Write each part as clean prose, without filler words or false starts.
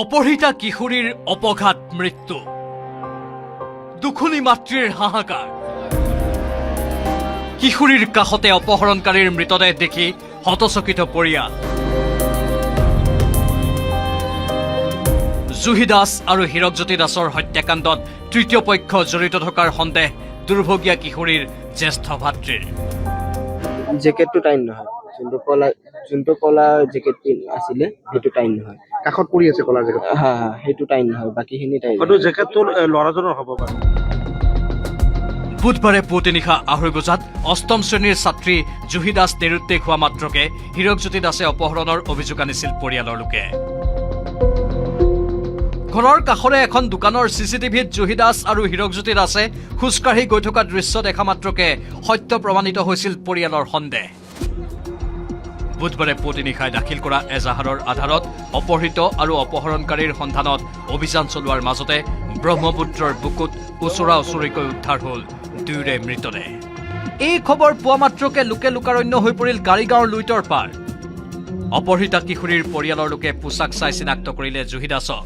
অপহৃতা কিশোৰীৰ অপঘাত মৃত্যু, দুখুনী মাতৃৰ হাহাকাৰ। কিশোৰীৰ কাষতে অপহৰণকাৰীৰ মৃতদেহ দেখি হতচকিত পৰিয়াল। জুহি দাস আৰু হীৰকজ্যোতি দাসৰ হত্যাকাণ্ডত তৃতীয় পক্ষ জড়িত থকাৰ সন্দেহ দুৰ্ভগীয়া কিশোৰীৰ জ্যেষ্ঠ ভাতৃৰ। জেকেটটো টাইট নহয়, যোনটো কলা জেকেট আছিলে, সেইটো টাইট নহয়। কাষত পৰি আছে কলা জেকেট। হা হা, সেইটো টাইট নহয়, বাকীখিনি টাইট। হয়তো জেকেটটো ল'ৰাজনৰ হ'ব পাৰে। বুধবাৰে পুৱতি নিশা 2:30 বজাত অষ্টম শ্ৰেণীৰ ছাত্ৰী জুহি দাস নিৰুদ্দেশ হোৱা মাত্ৰকে হীৰকজ্যোতি দাসে অপহৰণৰ অভিযোগ আনিছিল পৰিয়ালৰ লোকে। ঘৰৰ কাষৰে এখন দোকানৰ চি চি টিভিত জুহি দাস আৰু হীৰকজ্যোতি দাসে খোজকাঢ়ি গৈ থকা দৃশ্য দেখা মাত্ৰকে সত্য প্ৰমাণিত হৈছিল পৰিয়ালৰ সন্দেহ। বুধবাৰে পুৱতি নিশাই দাখিল কৰা এজাহাৰৰ আধাৰত অপহৃত আৰু অপহৰণকাৰীৰ সন্ধানত অভিযান চলোৱাৰ মাজতে ব্ৰহ্মপুত্ৰৰ বুকুত ওচৰা ওচৰিকৈ উদ্ধাৰ হ'ল দুয়োৰে মৃতদেহ। এই খবৰ পোৱা মাত্ৰকে লোকে লোকাৰণ্য হৈ পৰিল কাৰিগাঁৱৰ লুইতৰ পাৰ। অপহৃতা কিশোৰীৰ পৰিয়ালৰ লোকে পোছাক চাই চিনাক্ত কৰিলে জুহি দাসক।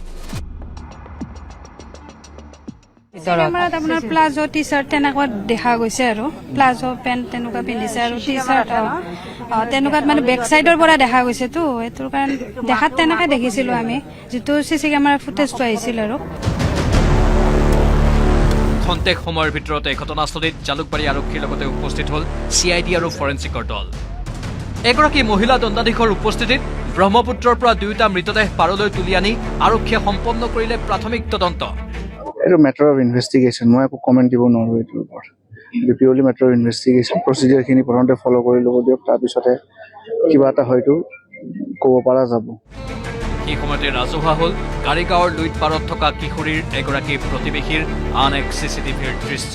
কেমেৰাত আপোনাৰ প্লাজো টি চাৰ্ট তেনেকুৱা দেখা গৈছে আৰু প্লাজো পেণ্ট তেনেকুৱা পিন্ধিছে আৰু টি চাৰ্ট তেনেকুৱাত, মানে বেক চাইডৰ পৰা দেখা গৈছেতো, সেইটোৰ কাৰণে দেখাত তেনেকে দেখিছিলো আমি, যিটো চি চি কেমেৰাৰ ফুটেজটো আহিছিল আৰু। খন্তেক সময়ৰ ভিতৰতে ঘটনাস্থলীত জালুকবাৰী আৰক্ষীৰ লগতে উপস্থিত হ'ল চি I D আৰু ফৰেঞ্চিকৰ দল। এগৰাকী মহিলা দণ্ডাধীশৰ উপস্থিতিত ব্ৰহ্মপুত্ৰৰ পৰা দুয়োটা মৃতদেহ পাৰলৈ তুলি আনি আৰক্ষীয়ে সম্পন্ন কৰিলে প্ৰাথমিক তদন্ত। এইটো মেটাৰ অফ ইনভেষ্টিগেশ্যন, মই একো কমেণ্ট দিব নোৱাৰোঁ এইটোৰ ওপৰত। এইটো পিয়ৰলি মেটাৰ অফ ইনভেষ্টিগেশ্যন। প্ৰচিডিউৰখিনি প্ৰথমতে ফ'ল' কৰি ল'ব দিয়ক, তাৰপিছতে কিবা এটা হয়তো ক'ব পৰা যাব। সেই সময়তে ৰাজহুৱা হ'ল কাৰিগাঁৱৰ লুইত পাৰত থকা কিশোৰীৰ এগৰাকী প্ৰতিবেশীৰ আন এক চি চি টিভিৰ দৃশ্য।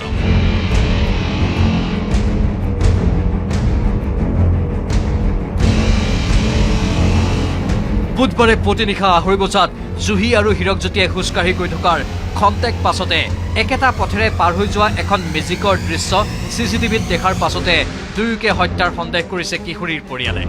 বুধবাৰে পুৱতি নিশা 2:30 বজাত জুহি আৰু হীৰকজ্যোতিয়ে খোজকাঢ়ি গৈ থকাৰ খন্তেক পাছতে একেটা পথেৰে পাৰ হৈ যোৱা এখন মেজিকৰ দৃশ্য চি চি টিভিত দেখাৰ পাছতে দুয়োকে হত্যাৰ সন্দেহ কৰিছে কিশোৰীৰ পৰিয়ালে।